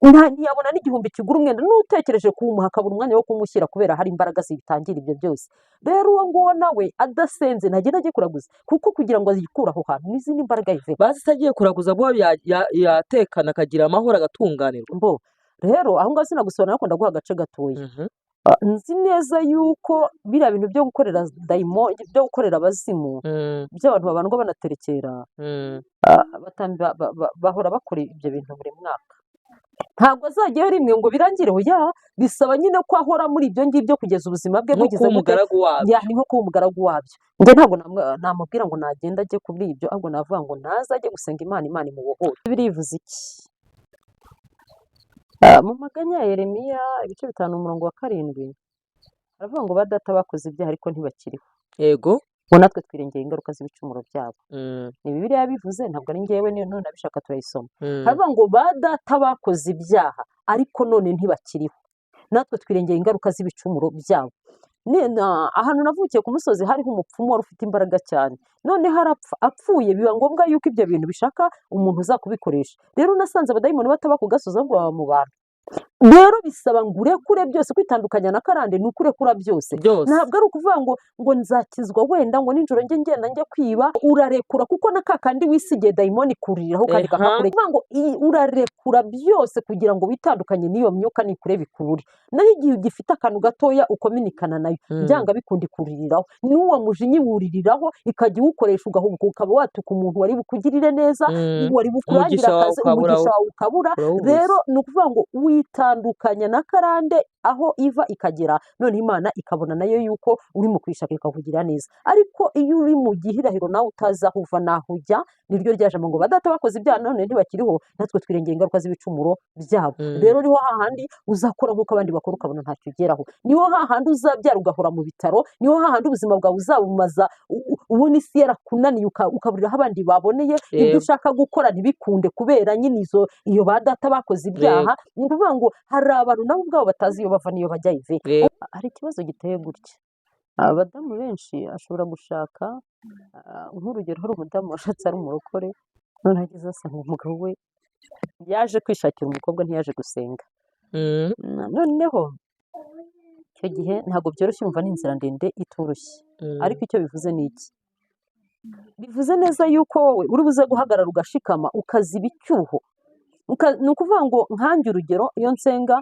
ntiyabona n'igihumbi kigura umwenda, n'utekereje kuwumuha akabura umwanya wo kumushyira kubera hari imbaraga zibitangira ibyo byose. Rero uwo nguwo nawe adasenze ntagenda ajye kuraguza, kuko kugira ngo yikure aho hantu n'izindi mbaraga yive. Bazi se agiye kuraguza bwo yatekana akagira amahoro, agatunganirwa? Mbo rero aho ngaho sinagusobanurira, ariko ndaguha agace gatoya. Nzi neza yuko biriya bintu byo gukorera dayimo, byo gukorera abazimu, by'abantu babandwa banaterekera, bahora bakora ibyo bintu buri mwaka. Ntabwo azajyayo rimwe ngo birangire, oya, bisaba nyine ko ahora muri ibyo ngibyo kugeza ubuzima bwe nko bugize kuba gute? Umugaragu wabyo. Ya, ni nko kuba umugaragu wabyo. Njye ntabwo namubwira ngo nagenda ajye kuri ibyo, ahubwo navuga ngo naze ajye gusenga Imana, Imana imubohore. Birivuze iki? Mu maganya ya Yeremiya ibice 5 umurongo wa 7 aravuga ngo ba data bakoze ibyaha ariko ntibakiriho, ngo natwe twirengera ingaruka z'ibicumuro byabo. Ni Bibiliya yabivuze, ntabwo ari njyewe, niyo none abishaka turayisoma. Haravuga ngo ba data bakoze ibyaha ariko none ntibakiriho, natwe twirengera ingaruka z'ibicumuro byabo. Ahantu navukiye ku musozi hariho umupfumu wari ufite imbaraga cyane, noneho arapfa. Apfuye biba ngombwa yuko ibyo bintu bishaka umuntu uza kubikoresha. Rero nasanze abadayimoni bataba ku gasozi, ahubwo baba mu bantu. Rero bisaba ngo urekure byose. Kwitandukanya na karande ni ukurekura byose. Byose. Ntabwo ari ukuvuga ngo nzakizwa wenda ngo nijoro njye ngenda njye kwiba. Urarekura, kuko na ka kandi wisigiye dayimoni kuriraho kandi kakakureka. Kuvuga ngo urarekura byose kugira ngo witandukanye n'iyo myuka, nikure bikure. Naho igihe ugifite akantu gatoya ukominikana nayo, byanga bikunda ikuririraho, n'uwo mujinya iwuririraho, ikajya iwukoresha, ugahubuka, ukaba watuka umuntu wari bukugirire neza, wari bukurangire Umugisha wawe akazi, ukabura. Umugisha wawe ukabura. Urawubuze. Rero ni ukuvuga ngo witandukanya na karande aho iva ikagera, none Imana ikabona nayo yuko uri mu kuyishaka, ikakugirira neza. Ariko iyo uri mu gihirahiro nawe utazi aho uva n'aho ujya, niryo rya jambo ngo ba data bakoze ibyaha none ntibakiriho, natwe twirengera ingaruka z'ibicumuro byabo. Rero niho hahandi uzakora nk'uko abandi bakora, ukabona ntacyo ugeraho. Niho hahandi uzabyara ugahora mu bitaro. Niho hahandi ubuzima bwawe uzabumaza ubona isi yarakunaniye, ukaburira aho abandi baboneye ibyo ushaka gukora ntibikunde kubera nyine izo iyo ba data bakoze ibyaha. Ni ukuvuga ngo hari abantu nabo ubwabo batazi iyo bava n'iyo bajya ive. Hari ikibazo giteye gutya: abadamu benshi ashobora gushaka, nk'urugero hari umudamu washatse ari umurokore, none ageze asanga umugabo we yaje kwishakira umukobwa, ntiyaje gusenga. Noneho icyo gihe ntabwo byoroshye, umva ni inzira ndende itoroshye. Ariko icyo bivuze ni iki? Bivuze neza yuko wowe uri buze guhagarara ugashikama, ukaziba icyuho. Ni ukuvuga ngo nkanjye urugero, iyo nsenga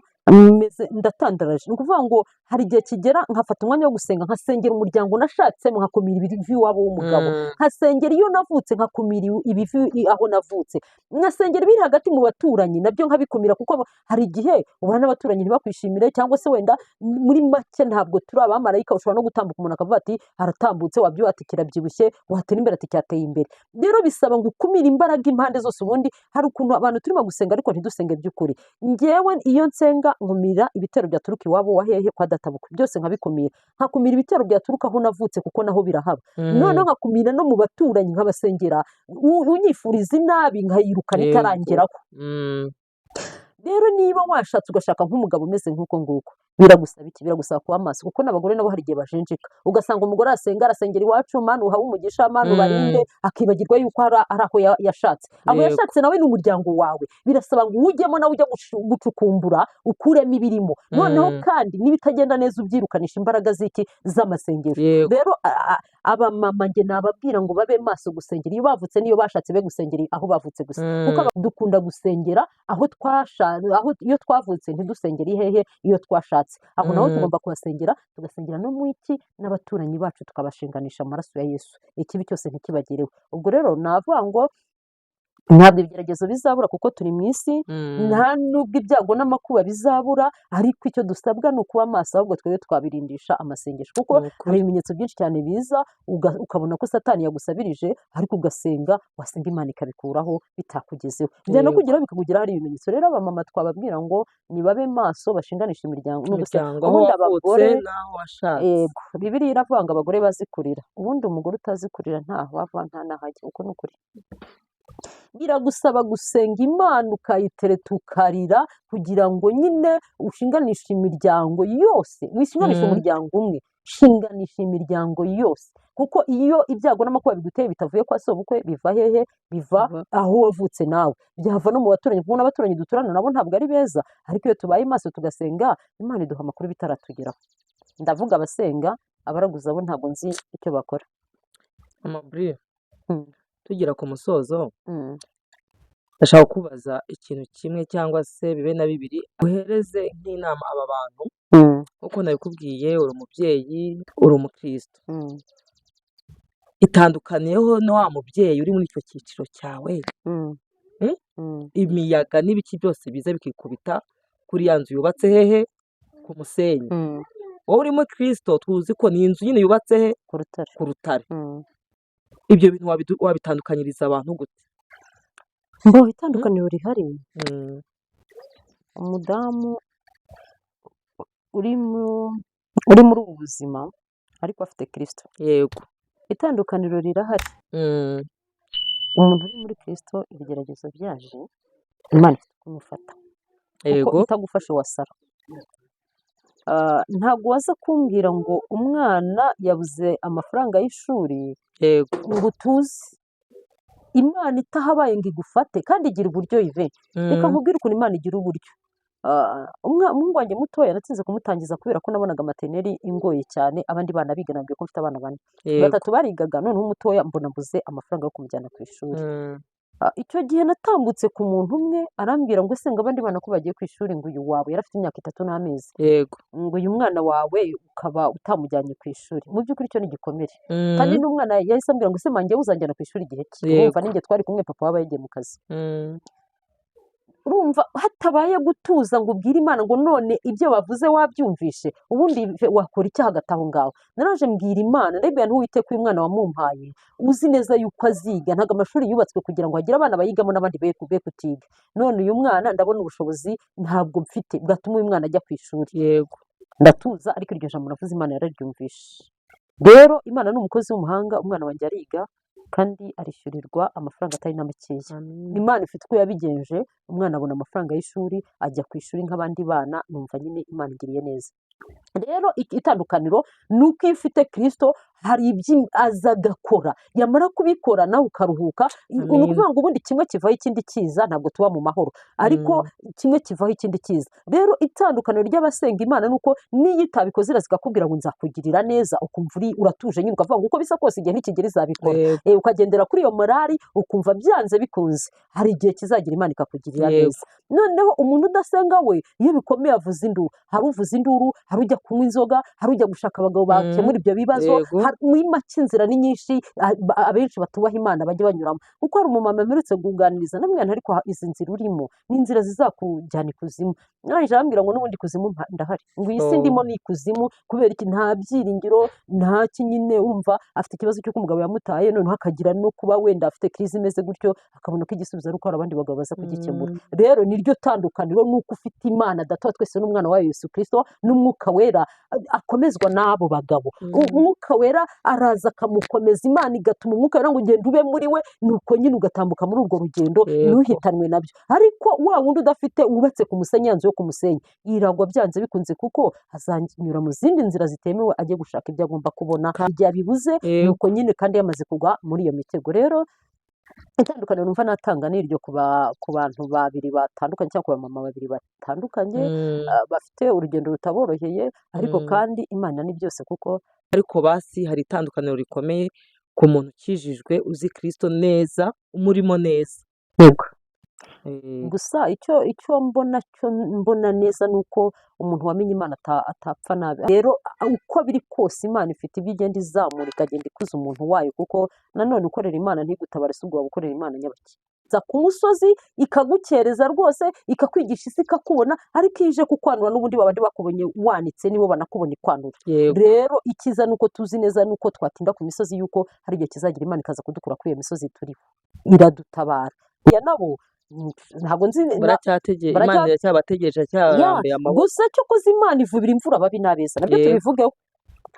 meze ndatandaraje. Ni ukuvuga ngo hari igihe kigera nkafata umwanya wo gusenga, nkasengera umuryango nashatsemo, nkakumira ibivi iwabo w'umugabo, nkasengera iyo navutse, nkakumira ibivi aho navutse, nkasengera ibiri hagati mu baturanyi nabyo nkabikumira, kuko hari igihe ubona n'abaturanyi ntibakwishimire, cyangwa se wenda muri make ntabwo turi abamarayika. Ushobora no gutambuka umuntu akavuga ati haratambutse, wabyibuha ati kirabyibushye, watera imbere ati cyateye imbere. Rero bisaba ngo ukumire imbaraga impande zose. Ubundi hari ukuntu abantu turimo gusenga ariko ntidusenge by'ukuri. Njyewe iyo nsenga nkumira ibitero byaturuka iwabo wa hehe kwa databukwe, byose nkabikumira, nkakumira ibitero byaturuka aho navutse kuko naho birahaba, noneho nkakumira no mu baturanyi, nkabasengera, unyifuriza inabi nkayirukana itarangeraho. Rero niba washatse ugashaka nk'umugabo umeze nk'uko nguko, biragusaba iki? Biragusaba kuba maso, kuko n'abagore nabo hari igihe bajenjeka, ugasanga umugore arasenga, arasengera iwacu, Mana uhawe umugisha, Mana ubarinde, akibagirwa yuko hari aho yashatse. Aho yashatse nawe ni umuryango wawe, birasaba ngo uwujyemo nawe ujya gucukumbura, ukuremo ibirimo. Noneho kandi n'ibitagenda neza ubyirukanisha imbaraga z'iki? Z'amasengesho. Rero Abamama njye nababwira ngo babe maso gusengera iyo bavutse n'iyo bashatse, be gusengera aho bavutse gusa, kuko dukunda gusengera aho twashatse, aho iyo twavutse, ntidusengere ihehe iyo twashatse. Aho naho tugomba kuhasengera, tugasengera no mu iki n'abaturanyi bacu, tukabashinganisha amaraso ya Yesu, ikibi cyose ntikibagereho. Ubwo rero navuga ngo ntabwo ibigeragezo bizabura kuko turi mu isi, nta nubwo ibyago n'amakuba bizabura, ariko icyo dusabwa ni ukuba maso, ahubwo twebwe twabirindisha amasengesho, kuko Ni ukuri. hari ibimenyetso byinshi cyane biza ukabona ko Satani yagusabirije, ariko ugasenga, wasenga Imana ikabikuraho bitakugezeho, byana kugeraho bikakugeraho ari ibimenyetso. Rero abamama twababwira ngo nibabe maso, bashinganishe imiryango no gusenga. Imiryango, aho Ubundi wavutse abagore n'aho washatse. Yego, Bibiliya iravuga ngo abagore bazi kurira. Ubundi umugore utazi kurira ntaho ava nta n'aho ajya. Uko ni ukuri. Biragusaba gusenga Imana, ukayitereta, ukarira, kugira ngo nyine ushinganishe imiryango yose, wishinganishe umuryango umwe, shinganisha imiryango yose, kuko iyo ibyago n'amakuba biguteye bitavuye kwa sobukwe, biva hehe? Biva aho wavutse nawe, byava no mu baturanyi, kuko n'abaturanyi duturana nabo ntabwo ari beza. Ariko iyo tubaye maso tugasenga, Imana iduha amakuru bitaratugeraho. Ndavuga abasenga, abaraguza bo ntabwo nzi icyo bakora. Mama Bri, tugera ku musozo, ndashaka kubaza ikintu kimwe cyangwa se bibe na bibiri, uhereze nk'inama aba bantu. Nk'uko nabikubwiye, uri umubyeyi, uri umukristo, itandukaniyeho na wa mubyeyi uri muri icyo cyiciro cyawe? Imiyaga n'ibiki byose biza bikikubita kuri ya nzu yubatse hehe? Ku musenyi. Wowe urimo Kristo, tuzi ko ni inzu nyine yubatse he? Ku rutare. Ku rutare. Ibyo bintu wabitandukanyiriza abantu gute? Mbo itandukaniro rihari, umudamu uri muri ubu buzima ariko afite Kirisito, itandukaniro rirahari. Umuntu uri muri Kirisito, ibigeragezo byaje, Imana ifite uko imufata, kuko itagufashe wasara. Ntabwo waza kumbwira ngo umwana yabuze amafaranga y'ishuri ngo utuze, Imana itahabaye ngo igufate. Kandi igira uburyo ive. Reka nkubwire ukuntu Imana igira uburyo. Umuhungu wanjye mutoya natsinze kumutangiza kubera ko nabonaga maternelle ingoye cyane. Abandi bana biga, nabwiye ko mfite abana bane, batatu barigaga, noneho umutoya mbona mbuze amafaranga yo kumujyana ku ishuri. Icyo gihe natambutse ku muntu umwe, arambwira ngo ese ngo abandi bana ko bagiye ku ishuri, ngo uyu wawe yari afite imyaka 3 n'amezi, ngo uyu mwana wawe ukaba utamujyanye ku ishuri? Mu by'ukuri icyo ni igikomere. Kandi n'umwana yahise ambwira ngo ese manjye uzanjyana ku ishuri igihe ki? Urumva ninjye twari kumwe, papa waba yagiye mu kazi. Urumva hatabaye gutuza ngo ubwire Imana ngo none ibyo bavuze wabyumvishe, ubundi wakora icyaha hagati aho ngaho. Naraje mbwira Imana, ndabwira ntuwite ko uyu mwana wamumpaye uzi neza yuko aziga, ntabwo amashuri yubatswe kugira ngo hagire abana bayigamo n'abandi be kutiga. None uyu mwana ndabona ubushobozi ntabwo mfite bwatuma uyu mwana ajya ku ishuri. Ndatuza, ariko iryo jambo navuze Imana yararyumvishe. Rero Imana ni umukozi w'umuhanga, umwana wanjye ariga kandi arishyurirwa amafaranga atari na makeya. Amen. Imana ifite uko yabigenje, umwana abona amafaranga y'ishuri, ajya ku ishuri nk'abandi bana. Numva nyine Imana igiriye neza. Rero itandukaniro ni uko iyo ufite Kirisito hari ibyo aza agakora, yamara kubikora nawe ukaruhuka. Ni Amen. ukuvuga ngo ubundi kimwe kivaho ikindi kiza, ntabwo tuba mu mahoro, ariko kimwe kivaho ikindi kiza. Rero itandukaniro ry'abasenga Imana ni uko n'iyo itabikoze iraza ikakubwira ngo nzakugirira neza, ukumva uri uratuje nyine, ukavuga ngo uko bisa kose igihe nikigera izabikora. Ukagendera kuri iyo morali, ukumva byanze bikunze hari igihe kizagira Imana ikakugirira neza. Noneho umuntu udasenga we, iyo bikomeye avuza induru. Hari uvuza induru, hari ujya kunywa inzoga, hari ujya gushaka abagabo bakemura ibyo bibazo. Muri make inzira ni nyinshi abenshi batubaha Imana bajya banyuramo. Kuko hari umumama mperutse kuganiriza namwana, ariko izi nzira urimo ni inzira zizakujyana ikuzimu. Narangije arambwira ngo n'ubundi ikuzimu ndahari, ngo iyi si ndimo ni ikuzimu. Kubera iki? Nta byiringiro, nta ki nyine. Urumva afite ikibazo cy'uko umugabo yamutaye, noneho akagira no kuba wenda afite crise imeze gutyo, akabona ko igisubizo ari uko hari abandi bagabo baza kugikemura. Rero niryo tandukaniro, ni uko ufite Imana Data wa twese n'umwana wayo Yesu Kirisito n'Umwuka Wera, akomezwa n'abo bagabo. Umwuka Wera araza akamukomeza, Imana igatuma Umwuka Wera ngo ugende ube muri we, nuko nyine ugatambuka muri urwo rugendo ntuhitanwe nabyo. Ariko wa wundi udafite, wubatse ku musenyi, ya nzu yo ku musenyi iragwa byanze bikunze, kuko azanyura mu zindi nzira zitemewe ajye gushaka ibyo agomba kubona. Igihe abibuze, nuko nyine kandi yamaze kugwa muri iyo mitego. Rero itandukaniro numva natanga ni iryo ku bantu babiri batandukanye cyangwa ku bamama babiri batandukanye, bafite urugendo rutaboroheye, ariko kandi Imana ni byose kuko Ariko basi hari itandukaniro rikomeye ku muntu ukijijwe, uzi Kristo neza, umurimo neza. Yego. Eh, Gusa icyo mbona cyo mbona neza ni uko umuntu wamenye Imana atapfa nabi. Rero uko biri kose, Imana ifite ibyo igenda izamura, ikagenda ikuza umuntu wayo, kuko nanone ukorera Imana ntigutabare, si ubwo waba ukorera Imana nyabaki? Za ku musozi ikagukereza rwose, ikakwigisha isi ikakubona, ariko iyo ije kukwanura, n'ubundi babandi bakubonye wanitse nibo banakubona ikwanura. Rero icyiza ni uko tuzi neza nuko twatinda ku misozi, yuko hari igihe kizagira Imana ikaza kudukura kuri iyo misozi turiho, iradutabara. Ya nabo ntabwo nzi Imana iracyabategereje, iracyabarambuye amaboko. Gusa cyo koza Imana ivubira imvura ababi n'abeza, nabyo tubivugeho.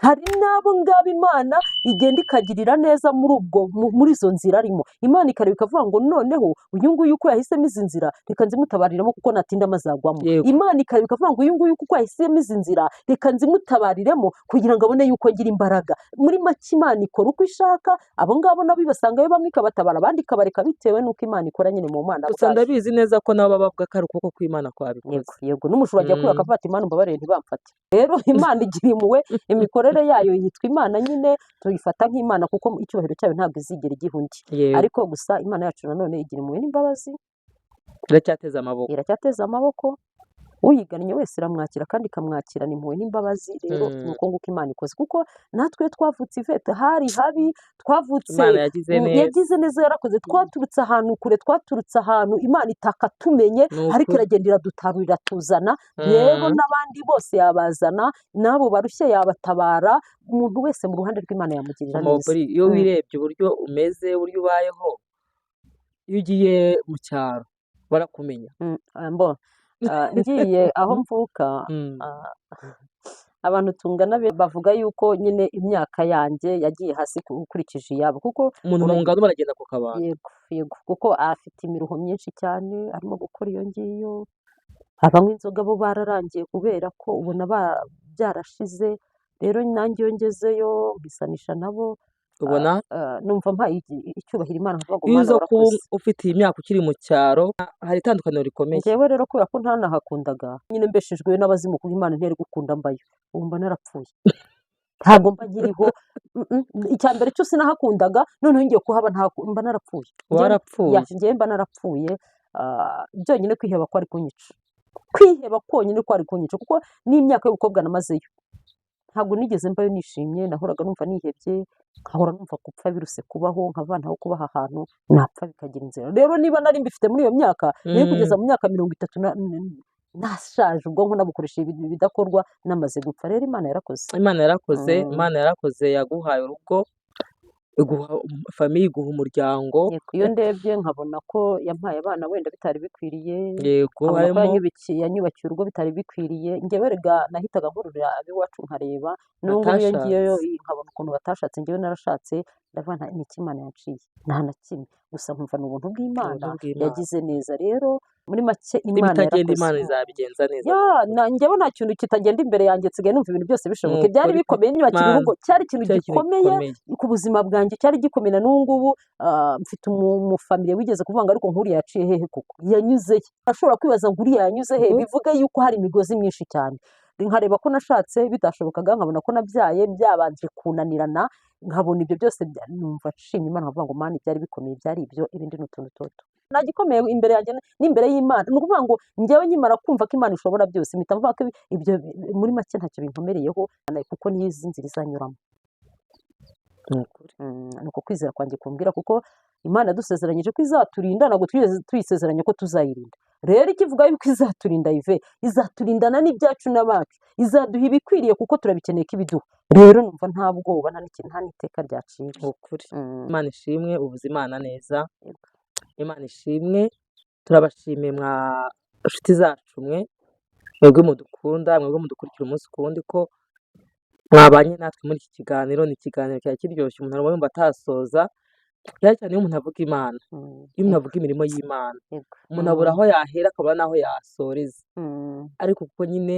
Hari n'abo ngabo Imana igenda ikagirira neza muri ubwo muri izo nzira arimo. Imana ikareba ikavuga ngo: "Noneho uyu nguyu uko yahisemo izi nzira, reka nzimutabariremo, kuko natinda azagwamo." Imana ikareba ikavuga ngo: "Uyu nguyu kuko yahisemo izi nzira, reka nzimutabariremo kugira ngo abone yuko ngira imbaraga." Muri make, Imana ikora uko ishaka. Abo ngabo nabo ibasangayo, bamwe ikabatabara, abandi ikabareka, bitewe n'uko Imana ikora nyine mu Mana Gusa bwayo. ndabizi neza ko nabo baba bavuga ko ari ukuboko kw'Imana kwabikoze. Yego, n'umujura ajya kwiba akavuga ati: "Imana umbabarire ntibamfate." Rero Imana igira impuhwe, imikorere yayo yitwa Imana nyine, tuyifata nk'Imana kuko icyubahiro cyayo ntabwo izigera igiha undi. Ariko gusa Imana yacu nanone igira impuhwe n'imbabazi. Iracyateze amaboko. Iracyateze amaboko. Uyigannye wese iramwakira kandi ikamwakirana impuhwe n'imbabazi. Rero ni uko nguko Imana ikoze, kuko natwe iyo twavutse ivete hari habi, twavutse Imana yagize neza. Yagize neza, yarakoze. Twaturutse ahantu kure, twaturutse ahantu Imana itakatumenye, Ni ariko ukuri. iragenda iradutarura, iratuzana. Rero n'abandi bose yabazana, n'abo barushye yabatabara. Umuntu wese mu ruhande rw'Imana yamugirira Mama neza. Buri, iyo wirebye uburyo umeze, uburyo ubayeho, iyo ugiye mu cyaro barakumenya? Mbo ngiye aho mvuka, abantu tungana bavuga yuko nyine imyaka yanjye yagiye hasi ukurikije iyabo, kuko Umuntu mungana baragenda ku kabando. Yego, kuko afite imiruho myinshi cyane arimo gukora iyo ngiyo. Abanywa inzoga bo bararangiye, kubera ko ubona byarashize. Rero nanjye iyo ngezeyo mbisanisha nabo, Ubona numva mpaye icyubahiro Imana, nkavuga ngo: iyo "Mana, uza kuba warakoze." ufite iyi myaka ukiri mu cyaro, hari itandukaniro rikomeye. Njyewe rero kubera ko ntanahakundaga nyine, mbeshejwe n'abazimu, kuko Imana ntiyari gukunda mbayo, ubu mba narapfuye, ntabwo mba nkiriho. Icya mbere cyo sinahakundaga, noneho ngiye kuhaba mba narapfuye. Warapfuye. Ya, njyewe mba narapfuye. Byonyine kwiheba kwari kunyica, kwiheba konyine kwari kunyica, kuko n'imyaka y'ubukobwa namazeyo ntabwo nigeze mbayo nishimye. Nahoraga numva nihebye, nkahora numva gupfa biruse kubaho, nkava ntaho kuba aha hantu napfa bikagira inzira. Rero niba nari mbifite muri iyo myaka, niyo kugeza mu myaka 30 nashaje, ubwonko nabukoresha ibidakorwa, namaze gupfa. Rero Imana yarakoze. Imana yarakoze. Mm. Imana yarakoze, yaguhaye urugo, iguha famille, iguha umuryango. Yego, iyo ndebye nkabona ko yampaye abana wenda bitari bikwiriye, nkabona ko Harimo yanyubakiye urugo bitari bikwiriye. Njyewe rega nahitaga nkururira ab'iwacu nkareba n'ubu ngubu iyo ngiyeyo Batashatse. nkabona ukuntu batashatse, njyewe narashatse, ndavuga nta ni iki Imana yanciye? Nta na kimwe. Gusa nkumva ni ubuntu bw'Imana. Ubuntu bw'Imana. Yagize neza. Rero muri make, Imana N'ibitagenda yarakoze. Imana izabigenza neza. Ya, njyewe nta kintu kitagenda imbere yanjye, nsigaye numva ibintu byose bishoboka. Ni Byari ukuri. bikomeye nyubakira Imana urugo, cyari ikintu cyari ikintu gikomeye gikomeye. ku buzima bwanjye, cyari gikomeye. Na n'ubu ngubu mfite umufamiliye wigeze kuvuga ngo: "Ariko nk'uriya yaciye hehe koko? Yanyuze he?" Ashobora kwibaza ngo: "Uriya yanyuze he?" Bivuge yuko hari imigozi myinshi cyane. Nkareba ko nashatse bitashobokaga, nkabona ko nabyaye byabanje kunanirana, nkabona ibyo byose numva nshimye Imana, nkavuga ngo: "Mana, ibyari bikomeye byari ibyo, ibindi ni utuntu tuto." Nta gikomeye imbere yanjye n'imbere y'Imana. Ni ukuvuga ngo njyewe nkimara kumva ko Imana ishobora byose, mpita mvuga ko ibyo muri make ntacyo binkomereyeho, kuko niyo izi nzira izanyuramo. Ni ukuri. Ni uko kwizera kwanjye kumbwira, kuko Imana yadusezeranyije ko izaturinda, ntabwo twigeze tuyisezeranya ko tuzayirinda. Rero ikivuga yuko izaturinda, ive izaturindana n'ibyacu n'abacu, izaduha ibikwiriye kuko turabikeneye ko ibiduha. Rero numva nta bwoba, nta n'ikintu, nta n'iteka ryaciwe. Ni ukuri. Mm. Imana ishimwe, ubuze Imana neza. Yego. Imana ishimwe. Turabashimiye mwa nshuti zacu mwe, mwebwe mudukunda, mwebwe mudukurikira umunsi ku wundi, ko mwabanye natwe muri iki kiganiro. Ni ikiganiro cyari kiryoshye, umuntu araba yumva atasoza, cyane cyane iyo umuntu avuga Imana, iyo umuntu avuga imirimo y'Imana, umuntu abura aho yahera akabura n'aho yasoreza. Ariko kuko nyine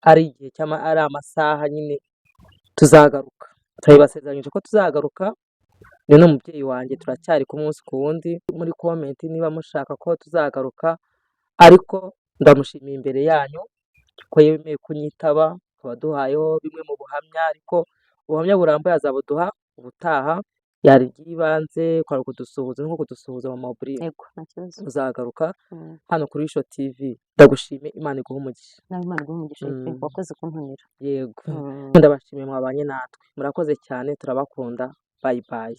ari igihe ari amasaha nyine, tuzagaruka, turabibasezeranyije ko tuzagaruka. Rero n'umubyeyi wanjye turacyari ku munsi ku wundi. Muri comment niba mushaka ko tuzagaruka, ariko ndamushimiye imbere yanyu ko yemeye kunyitaba, akaba aduhayeho bimwe mu buhamya, ariko Ubuhamya burambuye azabuduha ubutaha, yari iby'ibanze, kwari ukudusuhuza nko kudusuhuza, mama Aubrey. Yego, nta kibazo. Uzagaruka hano kuri Ishyo TV. Ndagushimiye, Imana iguhe umugisha. Nawe Imana iguhe umugisha pe, wakoze kuntumira. Yego. Ndabashimiye mwabanye natwe, murakoze cyane, turabakunda. Bye bye.